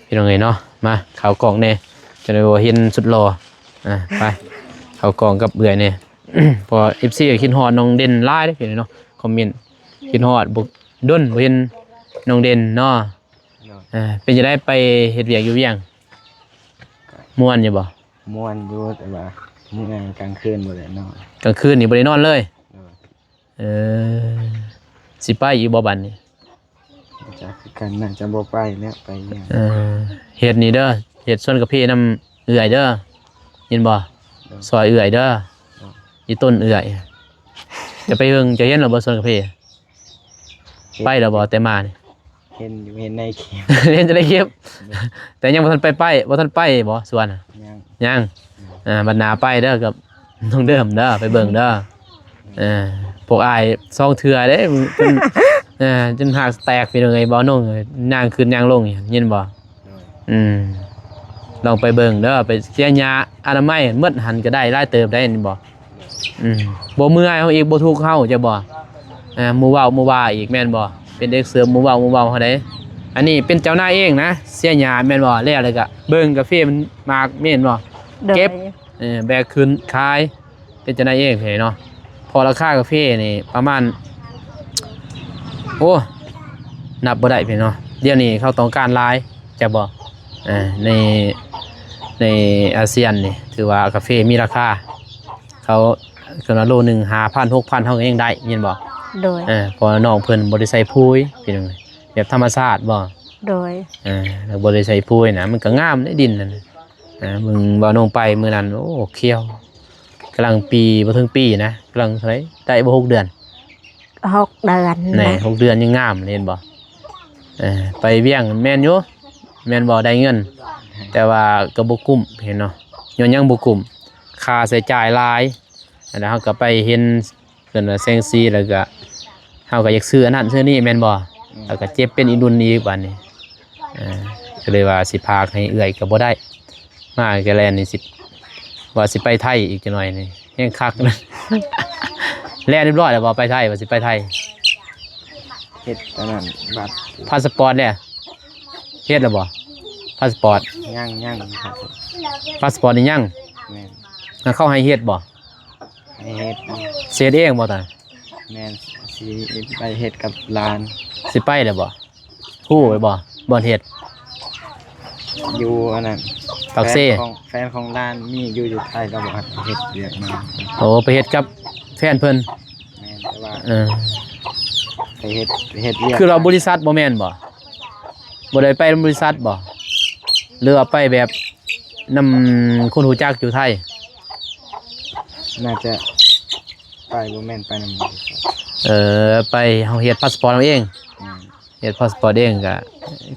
ພີ່ນ້ອງເອີຍເນາະ ມາເຂົ້າກ້ອງແດ່ ຈະໄດ້ບໍ່ເຫັນສຸດຫຼໍ່ ອ່າ ໄປ ເຂົ້າກ້ອງກັບເອື້ອຍແດ່ ເພາະວ່າເອັຟຊີກໍຄິດຮອດນ້ອງເດັ່ນຫຼາຍເດ້ພີ່ນ້ອງເນາະ ຄອມເມັນ ຄິດຮອດ ບໍ່ດົນບໍ່ເຫັນນ້ອງເດັ່ນເນາະ ໂດຍ ເອີ ເປັນຈັ່ງໃດໄປເຮັດວຽກຢູ່ວຽງ ມ່ວນຢູ່ບໍ່? ມ່ວນຢູ່ ແຕ່ວ່າເມື່ອຍ ກາງຄືນບໍ່ໄດ້ນອນ ກາງຄືນນີ້ບໍ່ໄດ້ນອນເລີຍ ໂດຍ ເອີ ຊິໄປອີກບໍ່ບັດນີ້? ບໍ່ຈັກຄືກັນ ໜ້າຈະບໍ່ໄປແລ້ວ ໄປຫຍັງ ເອີ ເຮັດນີ້ເດີ ເຮັດສວນກາເຟນຳເອື້ອຍເດີ ຍິນບໍ່? ໂດຍ ຊ່ອຍເອື້ອຍເດີ ໂດຍ ອີຕົ້ນເອື້ອຍ ຈະໄປເບິ່ງ ຈະເຫັນແລ້ວບໍ່ສວນກາເຟ? ເຫັນ ໄປແລ້ວບໍ່ແຕ່ມານີ້? ເຫັນຢູ່ ເຫັນໃນຄລິບ ເຫັນແຕ່ໃນຄລິບ ແຕ່ຍັງບໍ່ທັນໄປ ໄປ ບໍ່ທັນໄປບໍ່ສວນ? ຍັງ ຍັງ ອືມ ອ່າ ບັດໜ້າໄປເດີກັບນ້ອງເດີມເດີ ໄປເບິ່ງເດີ ເອີ ພວກອ້າຍສອງເທື່ອເດ້ ຈົນ ເອີ ຈົນຫາກແຕກ ພີ່ນ້ອງເອີຍ ບໍ່ໜຸ່ງຍ່າງຂຶ້ນຍ່າງລົງ ຍິນບໍ່? ໂດຍ ອືມ ລອງໄປເບິ່ງເດີ ໄປເສຍຫຍ້າອະນາໄມໝົດຫັ້ນກໍໄດ້ຫຼາຍເຕີບໄດ໋ ເຫັນບໍ່? ອືມ ບໍ່ເມື່ອຍເຮົາອີກ ບໍ່ທຸກເຮົາ ເຈົ້າບໍ່? ອ່າ ໝູ່ເວົ້າໝູ່ວ່າອີກແມ່ນບໍ່? ເປັນເດັກເສີບໝູ່ເວົ້າໝູ່ເວົ້າເຮົາເດ້ ອັນນີ້ເປັນເຈົ້ານາຍເອງນະ ເສຍຫຍ້າແມ່ນບໍ່? ແລ້ວ ແລ້ວກະເບິ່ງກາເຟມັນໝາກແມ່ນບໍ່? ໂດຍ ເກັບ ເອີ ແບກຂຶ້ນຂາຍ ເປັນເຈົ້ານາຍເອງເດ້ເນາະ ເພາະລາຄາກາເຟນີ້ປະມານ ໂອ້ ນັບບໍ່ໄດ້ພີ່ນ້ອງ. ດຽວນີ້ເຂົາຕ້ອງການຫຼາຍ ຈັກບໍ່? ເອີ ໃນ ໃນອາຊຽນນີ້ ຖືວ່າກາເຟມີລາຄາ ເຂົາ ເຂົາວ່າໂລໜຶ່ງຫ້າພັນ ຫົກພັນ ເຮົາກໍຍັງໄດ້ ແມ່ນບໍ່? ໂດຍ ເອີ ເພາະວ່ານ້ອງເພິ່ນບໍ່ໄດ້ໃສ່ປຸ໋ຍ ພີ່ນ້ອງ ແບບທຳມະຊາດບໍ່? ໂດຍ ເອີ ແລ້ວບໍ່ໄດ້ໃສ່ປຸ໋ຍນະ ມັນກໍງາມໃນດິນນັ້ນ. ເອີ ເບິ່ງບ່າວນົງໄປມື້ນັ້ນ ໂອ້ ຂຽວ ກຳລັງປີ ບໍ່ເຖິງປີນະ ກຳລັງເທົ່າໃດ ໄດ້ບໍ່ ຫົກເດືອນ ຫົກເດືອນ ແນ່ ນະ ຫົກເດືອນຍັງງາມ ເຫັນບໍ່? ເອີ ໄປວຽງແມ່ນຢູ່ ແມ່ນບໍ່? ໄດ້ເງິນ ແຕ່ວ່າກໍບໍ່ກຸ້ມ ເຫັນເນາະ. ຍ້ອນຫຍັງບໍ່ກຸ້ມ? ຄ່າໃຊ້ຈ່າຍຫຼາຍ. ແລ້ວເຮົາກໍໄປເຫັນເພິ່ນວ່າແສງສີ ແລ້ວກໍເຮົາກໍຢາກຊື້ອັນນັ້ນຊື້ນີ້ ແມ່ນບໍ່? ອືມ ແລ້ວກໍເຈັບເປັນອີ່ລຸນອີກບາດນີ້. ເອີ ກໍເລີຍວ່າຊິພາໃຫ້ເອື້ອຍກໍບໍ່ໄດ້ ມາກໍແລ່ນນີ້ ຊິ ວ່າຊິໄປໄທອີກຈັກໜ່ອຍນີ້ ແຮງຄັກ. ແລ່ນຮຽບຮ້ອຍແລ້ວບໍ່? ໄປໄທ ວ່າຊິໄປໄທ ເຮັດອັນນັ້ນ ບັດ ພາສປອດແລ້ວ ເຮັດແລ້ວບໍ່? ພາສປອດ ຍັງ ຍັງ ພາສປອດນີ້ຍັງ? ແມ່ນ ແລ້ວເຂົາໃຫ້ເຮັດບໍ່? ໃຫ້ເຮັດ ເຮັດເອງບໍ່ຕາ? ແມ່ນ ຊິໄປເຮັດກັບຫຼານ. ຊິໄປແລ້ວບໍ່? ຮູ້ໄວ້ບໍ່ ບ່ອນເຮັດ? ຢູ່ອັນນັ້ນ ປາກເຊ. ແຟນຂອງ ແຟນຂອງຫຼານມີຢູ່ ຢູ່ໄທ ລາວບໍ່ໃຫ້ເຮັດວຽກນຳ. ໂອ້ ໄປເຮັດກັບແຟນເພິ່ນ? ແມ່ນ ແຕ່ວ່າ ເອີ ໄປເຮັດ ເຮັດວຽກ ຄືລາວບໍລິສັດບໍ່ແມ່ນບໍ່? ບໍ່ໄດ້ໄປນຳບໍລິສັດບໍ່ ຫຼືວ່າໄປແບບນຳຄົນຮູ້ຈັກຢູ່ໄທ? ໜ້າຈະໄປ ບໍ່ແມ່ນໄປນຳບໍລິສັດ. ເອີ ໄປເຮົາເຮັດພາສປອດເຮົາເອງ. ແມ່ນ ເຮັດພາສປອດເອງກະ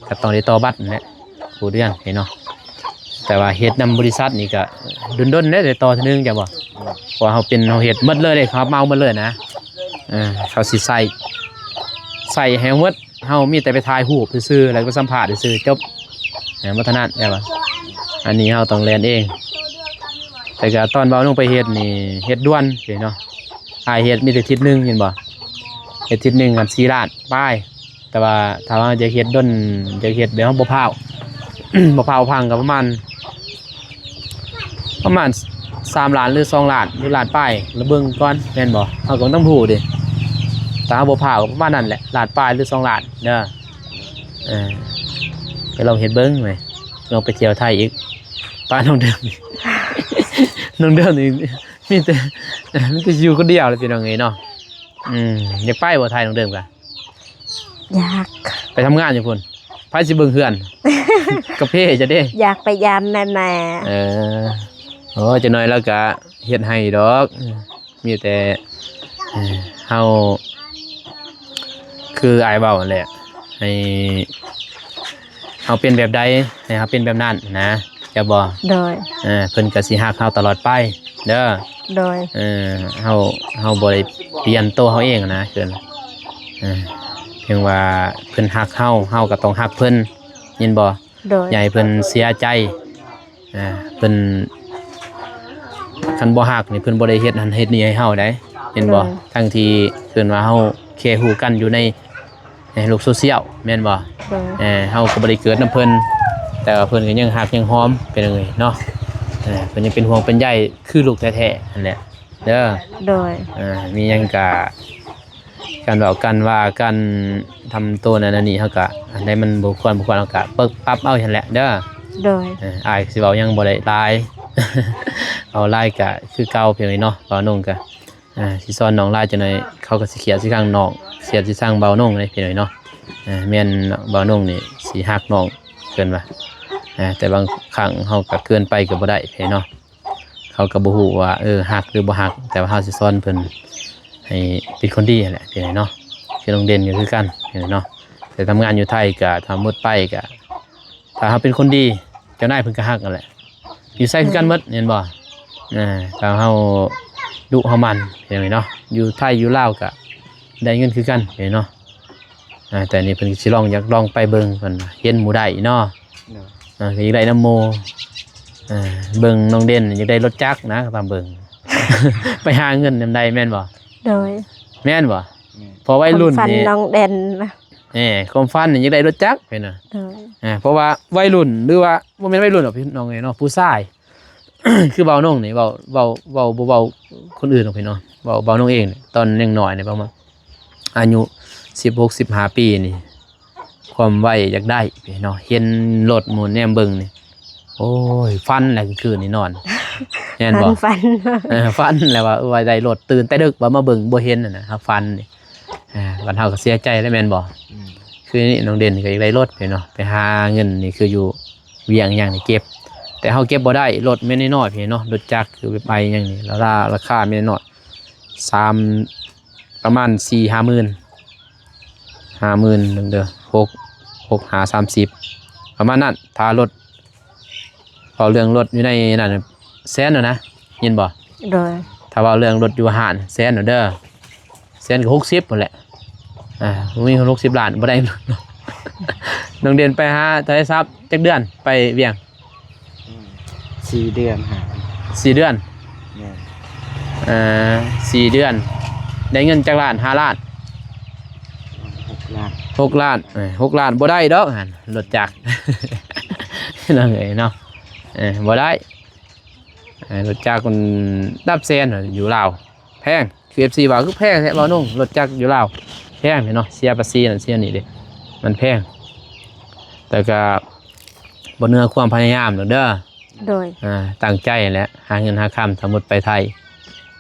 ກະຕ້ອງໄດ້ຕໍ່ບັດຫັ້ນແຫຼະ ຄູ່ເດືອນເນາະ. ແຕ່ວ່າເຮັດນຳບໍລິສັດນີ້ກະດົນໆເດ້ ໄດ້ຕໍ່ເທື່ອໜຶ່ງ ເຈົ້າບໍ່? ເພາະວ່າເຮົາເປັນ ເຮົາເຮັດໝົດເລີຍເດ້ ເຂົາເໝົາໝົດເລີຍນະ. ເອີ ເຂົາຊິໃສ່ ໃສ່ໃຫ້ເຮົາໝົດ ເຮົາມີແຕ່ໄປຖ່າຍຮູບຊື່ໆ ແລ້ວກໍສຳພາດຊື່ໆ ຈົບ. ເອີ ບໍ່ຖະໜັດ ແມ່ນບໍ່? ອັນນີ້ເຮົາຕ້ອງແລ່ນເອງ. ແຕ່ກໍຕອນເວົ້າລົງໄປເຮັດນີ້ ເຮັດດ່ວນເນາະ ອ້າຍເຮັດມີແຕ່ທິດໜຶ່ງ ເຫັນບໍ່? ເຮັດທິດໜຶ່ງຫັ້ນສີ່ລ້ານປາຍ. ແຕ່ວ່າຖ້າວ່າຢາກເຮັດດົນ ຢາກເຮັດແບບເຮົາບໍ່ພ້າວ ບໍ່ພ້າວພັງກໍປະມານ ປະມານສາມລ້ານ ຫຼື ສອງລ້ານ ຫຼື ລ້ານປາຍ ລະເບິ່ງກ່ອນ ແມ່ນບໍ່? ເຮົາກໍຕ້ອງຮູ້ເດ້ ຖ້າເຮົາບໍ່ພ້າວກໍປະມານນັ້ນແຫຼະ ລ້ານປາຍ ຫຼື ສອງລ້ານເດີ. ເອີ ໄປລອງເຮັດເບິ່ງແມ ລອງໄປທ່ຽວໄທອີກ. ປ້າ ນ້ອງເດີມ ນ້ອງເດີມນີ້ມີແຕ່ ມີແຕ່ຢູ່ຄົນດຽວແຫຼະ ພີ່ນ້ອງເອີຍເນາະ. ອືມ ຢາກໄປບໍ່ໄທ ນ້ອງເດີມກະ? ຢາກ ໄປທຳງານຢູ່ພຸ້ນ ໃຜຊິເບິ່ງເຮືອນ ກາເຟຈະເດ້? ຢາກໄປຢາມແມ່ໆ. ເອີ ໂອ້ ຈັກໜ້ອຍລາວກະເຮັດໃຫ້ດອກ. ມີແຕ່ ເອີ ເຮົາ ຄືອ້າຍເວົ້າຫັ້ນແຫຼະ ໃຫ້ເຮົາເປັນແບບໃດ ໃຫ້ເຮົາເປັນແບບນັ້ນນະ ເຈົ້າບໍ່? ໂດຍ ເອີ ເພິ່ນກໍຊິຮັກເຮົາຕະຫຼອດໄປເດີ. ໂດຍ ເອີ ເຮົາ ເຮົາບໍ່ໄດ້ປ່ຽນໂຕເຮົາເອງນະ ເພິ່ນ ເອີ ພຽງວ່າເພິ່ນຮັກເຮົາ ເຮົາກໍຕ້ອງຮັກເພິ່ນ ແມ່ນບໍ່? ໂດຍ ຢ່າໃຫ້ເພິ່ນເສຍໃຈ. ອ່າ ເພິ່ນ ຄັນບໍ່ຮັກນີ້ ເພິ່ນບໍ່ໄດ້ເຮັດຫັ້ນເຮັດນີ້ໃຫ້ເຮົາໃດ໋ ແມ່ນບໍ່? ໂດຍ ທັງທີ່ເພິ່ນວ່າເຮົາແຄ່ຮູ້ກັນຢູ່ໃນ ໃນໂລກໂຊຊຽວ ແມ່ນບໍ່? ໂດຍ ເອີ ເຮົາກໍບໍ່ໄດ້ເກີດນຳເພິ່ນ ແຕ່ວ່າເພິ່ນກໍຍັງຮັກຍັງຫອມ ເປັນຫຍັງເລີຍເນາະ. ເອີ ເພິ່ນຍັງເປັນຫ່ວງເປັນໃຍຄືລູກແທ້ໆຫັ້ນແຫຼະເດີ. ໂດຍ ເອີ ມີຫຍັງກະ ການເວົ້າກັນວ່າກັນ ທຳໂຕນັ້ນອັນນີ້ ເຮົາກະ ອັນໃດມັນບໍ່ຄວນ ບໍ່ຄວນ ເຮົາກະປະ ປັບເອົາຫັ້ນແຫຼະເດີ. ໂດຍ ເອີ ອ້າຍຊິເວົ້າຫຍັງບໍ່ໄດ້ຫຼາຍ ເວົ້າຫຼາຍກະຄືເກົ່າ ພີ່ນ້ອງເນາະ. ເວົ້າໜຸ່ງກະ ອ່າ ຊິສອນນ້ອງຫຼາຍຈັກໜ້ອຍ ເຂົາກໍຊິຄຽດຊິຊັງນ້ອງ ຄຽດຊິຊັງເວົ້າໜຸ່ງເດ້ ພີ່ນ້ອງເນາະ. ອ່າ ແມ່ນເວົ້າໜຸ່ງນີ້ຊິຮັກນ້ອງເກີນວ່າ ອ່າ ແຕ່ບາງຄັ້ງເຮົາກໍເກີນໄປກໍບໍ່ໄດ້ ພີ່ນ້ອງເນາະ. ເຂົາກໍບໍ່ຮູ້ວ່າ ເອີ ຮັກຫຼືບໍ່ຮັກ ແຕ່ວ່າເຮົາຊິສອນເພິ່ນໃຫ້ເປັນຄົນດີຫັ້ນແຫຼະ ພີ່ນ້ອງເນາະ. ຄືນ້ອງເດັ່ນກໍຄືກັນ ພີ່ນ້ອງເນາະ ໄປທຳງານຢູ່ໄທກໍ ຖ້າໝົດໄປກໍ ຖ້າເຮົາເປັນຄົນດີ ເຈົ້ານາຍເພິ່ນກໍຮັກຫັ້ນແຫຼະ ຢູ່ໃສຄືກັນໝົດ ແມ່ນບໍ່? ອ່າ ຖ້າເຮົາດຸເຮົາໝັ່ນ ພີ່ນ້ອງເນາະ ຢູ່ໄທຢູ່ລາວກໍໄດ້ເງິນຄືກັນ ພີ່ນ້ອງເນາະ. ອ່າ ແຕ່ນີ້ເພິ່ນຊິລອງ ຢາກລອງໄປເບິ່ງ ເພິ່ນວ່າເຫັນໝູ່ໄດ້ເນາະ. ໂດຍ ເອີ ກໍຢາກໄດ້ນຳໝູ່ ເອີ ເບິ່ງນ້ອງເດັ່ນ ຢາກໄດ້ລົດຈັກນະ ຕາມເບິ່ງ ໄປຫາເງິນນຳໃດ ແມ່ນບໍ່? ໂດຍ ແມ່ນບໍ່? ແມ່ນ ເພາະໄວລຸ້ນນີ້ ຄວາມຝັນນ້ອງເດັ່ນນະ ເອີ ຄວາມຝັນນີ້ຢາກໄດ້ລົດຈັກ ເຫັນບໍ່? ໂດຍ ເອີ ເພາະວ່າໄວລຸ້ນ ຫຼືວ່າບໍ່ແມ່ນໄວລຸ້ນດອກ ພີ່ນ້ອງເອີຍເນາະ ຜູ້ຊາຍ ຄືເວົ້ານ້ອງນີ້ ເວົ້າ ເວົ້າ ເວົ້າ ບໍ່ເວົ້າຄົນອື່ນດອກ ພີ່ນ້ອງ ເວົ້າ ເວົ້ານ້ອງເອງນີ້ ຕອນຍັງນ້ອຍນີ້ ປະມານອາຍຸສິບຫົກ ສິບຫ້າປີນີ້ ຄວາມໄວຢາກໄດ້ເນາະ ເຫັນລົດໝູ່ແນມເບິ່ງນີ້ ໂອ້ຍ ຝັນແຫຼະ ຄືນນີ້ນອນ ແມ່ນບໍ່? ຝັນ ຝັນ ເອີ ຝັນແຫຼະວ່າ ເອີ ວ່າໄດ້ລົດ ຕື່ນແຕ່ດຶກວ່າມາເບິ່ງບໍ່ເຫັນຫັ້ນນະ ຫາກຝັນນີ້ ອ່າ ບັດເຮົາກໍເສຍໃຈແລ້ວແມ່ນບໍ່? ອືມ ຄືນີ້ນ້ອງເດັ່ນກໍຢາກໄດ້ລົດເນາະ ໄປຫາເງິນນີ້ຄືຢູ່ວຽງຫຍັງນີ້ເກັບ ແຕ່ເຮົາເກັບບໍ່ໄດ້ ລົດແມ່ນນ້ອຍໆເນາະ ລົດຈັກຄືໄປຫຍັງນີ້ ລາ ລາ ລາຄາແມ່ນນ້ອຍ ສາມ ປະມານສີ່ຫ້າໝື່ນ ຫ້າໝື່ນໜຶ່ງເດີ້ ຫົກ ຫົກຫ້າສາມສິບ ປະມານນັ້ນ ຖ້າລົດ ເວົ້າເລື່ອງລົດຢູ່ໃນນັ້ນແສນແລ້ວນະ ຍິນບໍ່? ໂດຍ ຖ້າເວົ້າເລື່ອງລົດຢູ່ຮ້ານແສນແລ້ວເດີ້ ແສນກໍຫົກສິບພຸ້ນແຫຼະ ອ່າ ບໍ່ມີຫົກສິບລ້ານບໍ່ໄດ້ ນ້ອງເດັ່ນໄປຫາໂທລະສັບຈັກເດືອນ ໄປວຽງ? ອືມ ສີ່ເດືອນຫາ ສີ່ເດືອນ ແມ່ນ ເອີ ສີ່ເດືອນ ໄດ້ເງິນຈັກລ້ານ? ຫ້າລ້ານ ຫົກລ້ານ ຫົກລ້ານ ເອີ ຫົກລ້ານບໍ່ໄດ້ດອກຫັ້ນ ລົດຈັກ ນ້ອງເອີຍເນາະ ເອີ ບໍ່ໄດ້ ເອີ ລົດຈັກມັນຫຼັກແສນຢູ່ລາວ ແພງ ຄື ເອັຟ ຊີ ວ່າຄືແພງແທ້ ເວົ້າໜຸ່ງ ລົດຈັກຢູ່ລາວແພງເດເນາະ ເສຍພາສີນັ້ນເສຍນີ້ເດ້ ມັນແພງ ແຕ່ກະບໍ່ເໜືອຄວາມພະຍາຍາມດອກເດີ ໂດຍ ອ່າ ຕັ້ງໃຈແຫຼະ ຫາເງິນຫາຄຳ ສົມມຸດໄປໄທ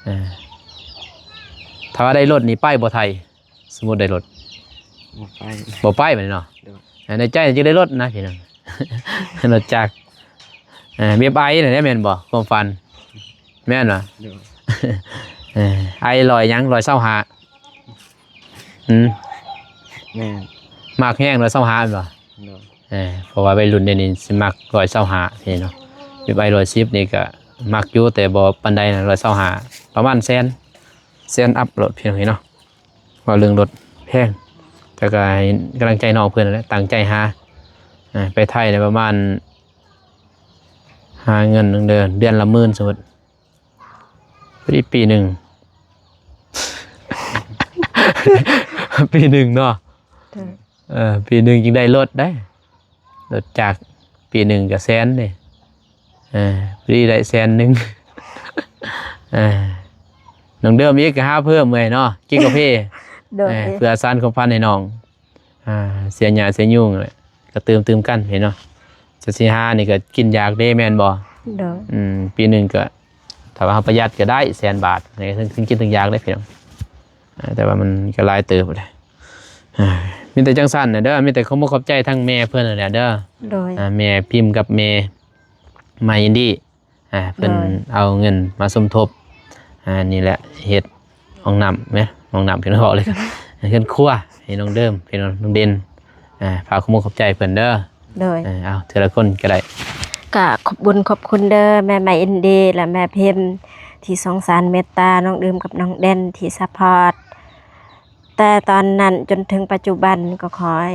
ອ່າ ຖ້າວ່າໄດ້ລົດນີ້ໄປບໍ່ໄທ? ສົມມຸດໄດ້ລົດ ບໍ່ໄປ ບໍ່ໄປບັດນີ້ເນາະ ໂດຍ ອ່າ ໃນໃຈຈະໄດ້ລົດນະພີ່ນ້ອງ ລົດຈັກ ເອີ ແບບໄອນັ້ນແຫຼະແມ່ນບໍ່? ຄວາມຝັນ ແມ່ນບໍ່? ໂດຍ ເອີ ໄອຮ້ອຍຫຍັງ? ຮ້ອຍຊາວຫ້າ ຫືມ ແມ່ນ ມັກແຮງຮ້ອຍຊາວຫ້າແມ່ນບໍ່? ໂດຍ ເອີ ເພາະວ່າໄວລຸ້ນດຽວນີ້ຊິມັກຮ້ອຍຊາວຫ້າເດ້ເນາະ ແບບໄອຮ້ອຍສິບນີ້ກໍມັກຢູ່ ແຕ່ບໍ່ປານໃດນະ ຮ້ອຍຊາວຫ້າ ປະມານແສນ ແສນອັບໂລດພີ່ນ້ອງເອີຍເນາະ ເວົ້າເລື່ອງລົດແພງ ແຕ່ກໍໃຫ້ກຳລັງໃຈນ້ອງເພິ່ນນັ້ນແຫຼະ ຕັ້ງໃຈຫາ ອ່າ ໄປໄທໄດ້ປະມານ ຫາເງິນເດືອນ ເດືອນລະໝື່ນ ສົມມຸດ ພໍດີປີໜຶ່ງ ປີໜຶ່ງເນາະ ໂດຍ ເອີ ປີໜຶ່ງຈຶ່ງໄດ້ລົດໄດ໋ ລົດຈັກ ປີໜຶ່ງກໍແສນເດ້ ເອີ ພໍດີໄດ້ແສນໜຶ່ງ ເອີ ນ້ອງເດີມອີກກໍຫາເພີ່ມເອີຍເນາະ ກິນກາເຟ ໂດຍ ເອີ ເພື່ອສານຄວາມຝັນໃຫ້ນ້ອງ ອ່າ ເສຍຫຍ້າເສຍຍຸງແຫຼະ ກໍຕື່ມໆກັນເນາະ ຈະຊິຫານີ້ກໍກິນຢາກເດ້ແມ່ນບໍ່? ໂດຍ ອືມ ປີໜຶ່ງກໍ ຖ້າວ່າເຮົາປະຢັດກໍໄດ້ແສນບາດ ເຖິງກິນເຖິງຢາກເດ້ພີ່ນ້ອງ ອ່າ ແຕ່ວ່າມັນກໍຫຼາຍເຕີບແຫຼະ ອ່າ ມີແຕ່ຈັ່ງຊັ້ນນະເດີ ມີແຕ່ຂອບອົກຂອບໃຈທາງແມ່ເພິ່ນນັ້ນແຫຼະເດີ ໂດຍ ອ່າ ແມ່ພິມກັບແມ່ໃໝ່ອິນດີ ອ່າ ເພິ່ນ ໂດຍ ເອົາເງິນມາສົມທົບ ອ່າ ນີ້ແຫຼະ ເຮັດຫ້ອງນ້ຳແມ ຫ້ອງນ້ຳ ພີ່ນ້ອງ ເວົ້າເລີຍ ເຮືອນຄົວໃຫ້ນ້ອງເດີມ ພີ່ນ້ອງ ນ້ອງເດັ່ນ ອ່າ ຝາກຂອບອົກຂອບໃຈເພິ່ນເດີ ໂດຍ ເອີ ເອົາ ເທື່ອລະຄົນກໍໄດ້ ກະຂອບບຸນຂອບຄຸນເດີ ແມ່ໃໝ່ອິນດີ ແລະ ແມ່ພິມ ທີ່ສົງສານເມດຕານ້ອງເດີມກັບນ້ອງເດັ່ນ ທີ່ຊັບພອດ ແຕ່ຕອນນັ້ນຈົນເຖິງປັດຈຸບັນ ກໍຂໍໃຫ້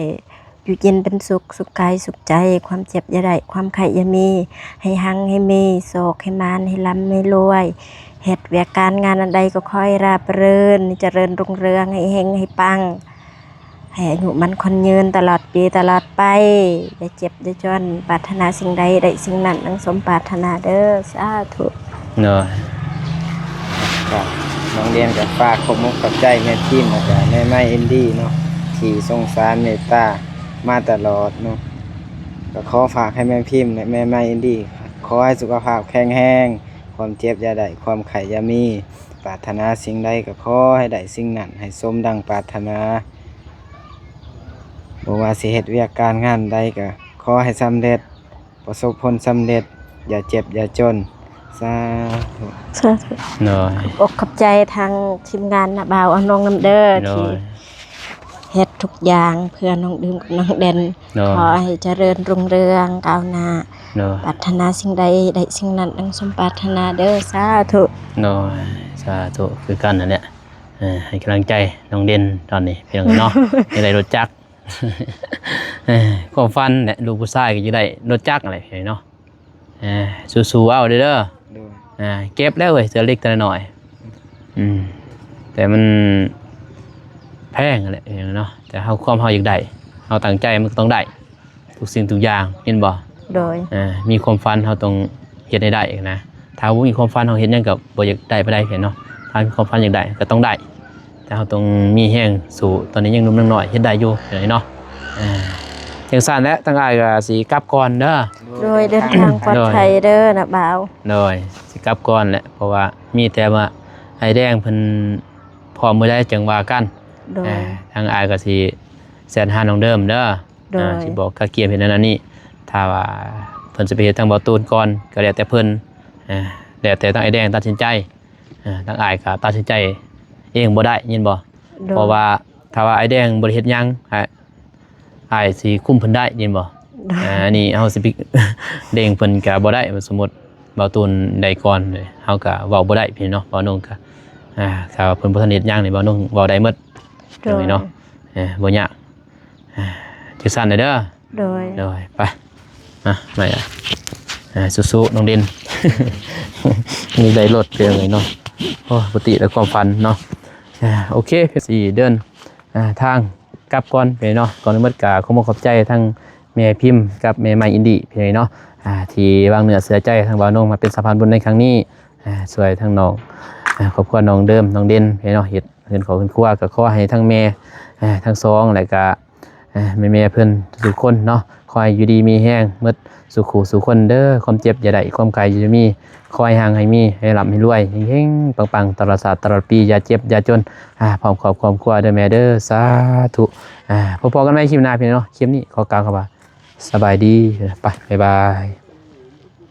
ຢູ່ເຢັນເປັນສຸກ ສຸກກາຍສຸກໃຈ ຄວາມເຈັບຢ່າໄດ້ ຄວາມໄຂ້ຢ່າມີ ໃຫ້ຮັ່ງໃຫ້ມີ ໂຊກໃຫ້ໝານ ໃຫ້ລ່ຳໃຫ້ລວຍ ເຮັດວຽກການງານອັນໃດກໍຂໍໃຫ້ລາບລື່ນ ຈະເລີນຮຸ່ງເຮືອງ ໃຫ້ເຮັງໃຫ້ປັງ ໃຫ້ອາຍຸໝັ້ນຂວັນຍືນຕະຫຼອດປີຕະຫຼອດໄປ ຢ່າເຈັບຢ່າຈົນ ປາດຖະໜາສິ່ງໃດໄດ້ສິ່ງນັ້ນ ດັ່ງສົມປາດຖະໜາເດີ ສາທຸ. ໂດຍ ກໍນ້ອງເດນກໍຝາກຂອບອົກຂອບໃຈແມ່ພິມ ແລ້ວກໍແມ່ໃໝ່ອິນດີເນາະ ທີ່ສົງສານເມດຕາມາຕະຫຼອດເນາະ ກໍຂໍຝາກໃຫ້ແມ່ພິມ ແລະ ແມ່ໃໝ່ອິນດີ ຂໍໃຫ້ສຸຂະພາບແຂງແຮງ ຄວາມເຈັບຢ່າໄດ້ ຄວາມໄຂ້ຢ່າມີ ປາດຖະໜາສິ່ງໃດກໍຂໍໃຫ້ໄດ້ສິ່ງນັ້ນ ໃຫ້ສົມດັ່ງປາດຖະໜາ ບໍ່ວ່າຊິເຮັດວຽກການງານໃດກໍຂໍໃຫ້ສຳເລັດ ປະສົບຜົນສຳເລັດ ຢ່າເຈັບຢ່າຈົນ ສາທຸ ສາທຸ. ໂດຍ ຂອບອົກຂອບໃຈທາງທີມງານນະບ່າວອານົງນຳເດີ ໂດຍ ທີ່ເຮັດທຸກຢ່າງເພື່ອນ້ອງເດີມກັບນ້ອງເດນ ໂດຍ ຂໍໃຫ້ຈະເລີນຮຸ່ງເຮືອງກ້າວໜ້າ ໂດຍ ປາດຖະໜາສິ່ງໃດໄດ້ສິ່ງນັ້ນ ດັ່ງສົມປາດຖະໜາເດີ ສາທຸ. ໂດຍ ສາທຸ ຄືກັນນັ້ນແຫຼະ ເອີ ໃຫ້ກຳລັງໃຈນ້ອງເດນຕອນນີ້ພີ່ນ້ອງເນາະ ໃຫ້ໄດ້ລົດຈັກ ເອີ ຄວາມຝັນແຫຼະ ລູກຜູ້ຊາຍກໍຢາກໄດ້ລົດຈັກຫັ້ນແຫຼະພີ່ນ້ອງເນາະ ເອີ ສູ້ໆເອົາເດີ ໂດຍ ອ່າ ເກັບແລ້ວເວີຍ ເທື່ອເລັກເທື່ອນ້ອຍ ອືມ ແຕ່ມັນແພງຫັ້ນແຫຼະເນາະ ແຕ່ເຮົາ ຄວາມເຮົາຢາກໄດ້ ເຮົາຕັ້ງໃຈມັນກໍຕ້ອງໄດ້ ທຸກສິ່ງທຸກຢ່າງ ແມ່ນບໍ່? ໂດຍ ເອີ ມີຄວາມຝັນເຮົາຕ້ອງເຮັດໃຫ້ໄດ້ນະ ຖ້າບໍ່ມີຄວາມຝັນເຮົາເຮັດຫຍັງກໍບໍ່ຢາກໄດ້ປານໃດເນາະ ຖ້າມີຄວາມຝັນຢາກໄດ້ກໍຕ້ອງໄດ້ ແຕ່ເຮົາຕ້ອງມີແຮງສູ້ ຕອນນີ້ຍັງໜຸ່ມຍັງນ້ອຍ ເຮັດໄດ້ຢູ່ເນາະ ເອີ ຈັ່ງຊັ້ນແຫຼະ ທາງອ້າຍກໍຊິກັບກ່ອນເດີ. ໂດຍ ເດີນທາງປອດໄພເດີນ້າບ່າວ. ໂດຍ ຊິກັບກ່ອນແຫຼະ ເພາະວ່າມີແຕ່ວ່າອ້າຍແດງເພິ່ນພ້ອມມື້ໃດຈັ່ງວ່າກັນ. ໂດຍ ອ່າ ທາງອ້າຍກໍຊິແຊັດຫານ້ອງເດີມເດີ. ໂດຍ ອ່າ ຊິບອກກະກຽມເຮັດນັ້ນອັນນີ້ ຖ້າວ່າເພິ່ນຊິໄປເຮັດທາງເບົາຕູນກ່ອນກໍແລ້ວແຕ່ເພິ່ນ ອ່າ ແລ້ວແຕ່ທາງອ້າຍແດງຕັດສິນໃຈ. ອ່າ ທາງອ້າຍກໍຕັດສິນໃຈເອງບໍ່ໄດ້ ຍິນບໍ່? ໂດຍ ເພາະວ່າຖ້າວ່າອ້າຍແດງບໍ່ໄດ້ເຮັດຫຍັງ ອ້າຍ ອ້າຍຊິຄຸມເພິ່ນໄດ້ ຍິນບໍ່? ໂດຍ ອ່າ ອັນນີ້ເຮົາຊິໄປເລັ່ງເພິ່ນກໍບໍ່ໄດ້ ສົມມຸດເບົາຕູນໄດ້ກ່ອນ ເຮົາກໍເວົ້າບໍ່ໄດ້ພີ່ເນາະ. ເບົານົງກໍ ອ່າ ຖ້າວ່າເພິ່ນບໍ່ທັນເຮັດຫຍັງນີ້ ເບົານົງເວົ້າໄດ້ໝົດ. ໂດຍ ຈັ່ງນີ້ເນາະ ເອີ ບໍ່ຍາກ ອ່າ ຈັ່ງຊັ້ນເດີ. ໂດຍ ໂດຍ ໄປ ອ່ະ ມາ ອ່າ ສູ້ໆ ນ້ອງເດັ່ນ ຍັງໄດ້ລົດເປັນຫຍັງເນາະ. ໂອ້ ປົກກະຕິແລ້ວຄວາມຝັນເນາະ. ອ່າ ໂອເຄ ຊິເດີນ ອ່າ ທາງກັບກ່ອນໄປເນາະ. ກ່ອນອື່ນໝົດກໍຂໍຂອບອົກຂອບໃຈທັງແມ່ພິມກັບແມ່ໃໝ່ອິນດີພີ່ນ້ອງເນາະ ອ່າ ທີ່ວາງເນື້ອເຊື່ອໃຈທາງບ່າວນົງມາເປັນສະພານບຸນໃນຄັ້ງນີ້ ອ່າ ຊ່ວຍທັງນ້ອງ ອ່າ ຄອບຄົວນ້ອງເດີມ ນ້ອງເດັ່ນພີ່ນ້ອງເນາະ ເຮັດເຮືອນຄອບເຮືອນຄົວ ກໍຂໍໃຫ້ທັງແມ່ ອ່າ ທັງສອງ ແລະກະ ອ່າ ແມ່ໆເພິ່ນທຸກໆຄົນເນາະ ຂໍໃຫ້ຢູ່ດີມີແຮງໝົດສູ່ຄູ່ສູ່ຄົນເດີ. ຄວາມເຈັບຢ່າໄດ້ ຄວາມໄຂ້ຢ່າມີ ຂໍໃຫ້ຮັ່ງໃຫ້ມີ ໃຫ້ລ່ຳໃຫ້ລວຍ ເຮັງໆປັງໆ ຕະຫຼອດຊາດຕະຫຼອດປີ ຢ່າເຈັບຢ່າຈົນ ອ່າ ພ້ອມຄອບຄອບຄົວເດີແມ່ເດີ. ສາທຸ. ອ່າ ພໍ້ກັນໃໝ່ຄລິບໜ້າພີ່ນ້ອງເນາະ. ຄລິບນີ້ຂໍກ່າວຄຳວ່າ ສະບາຍດີ. ໄປ ບາຍບາຍ.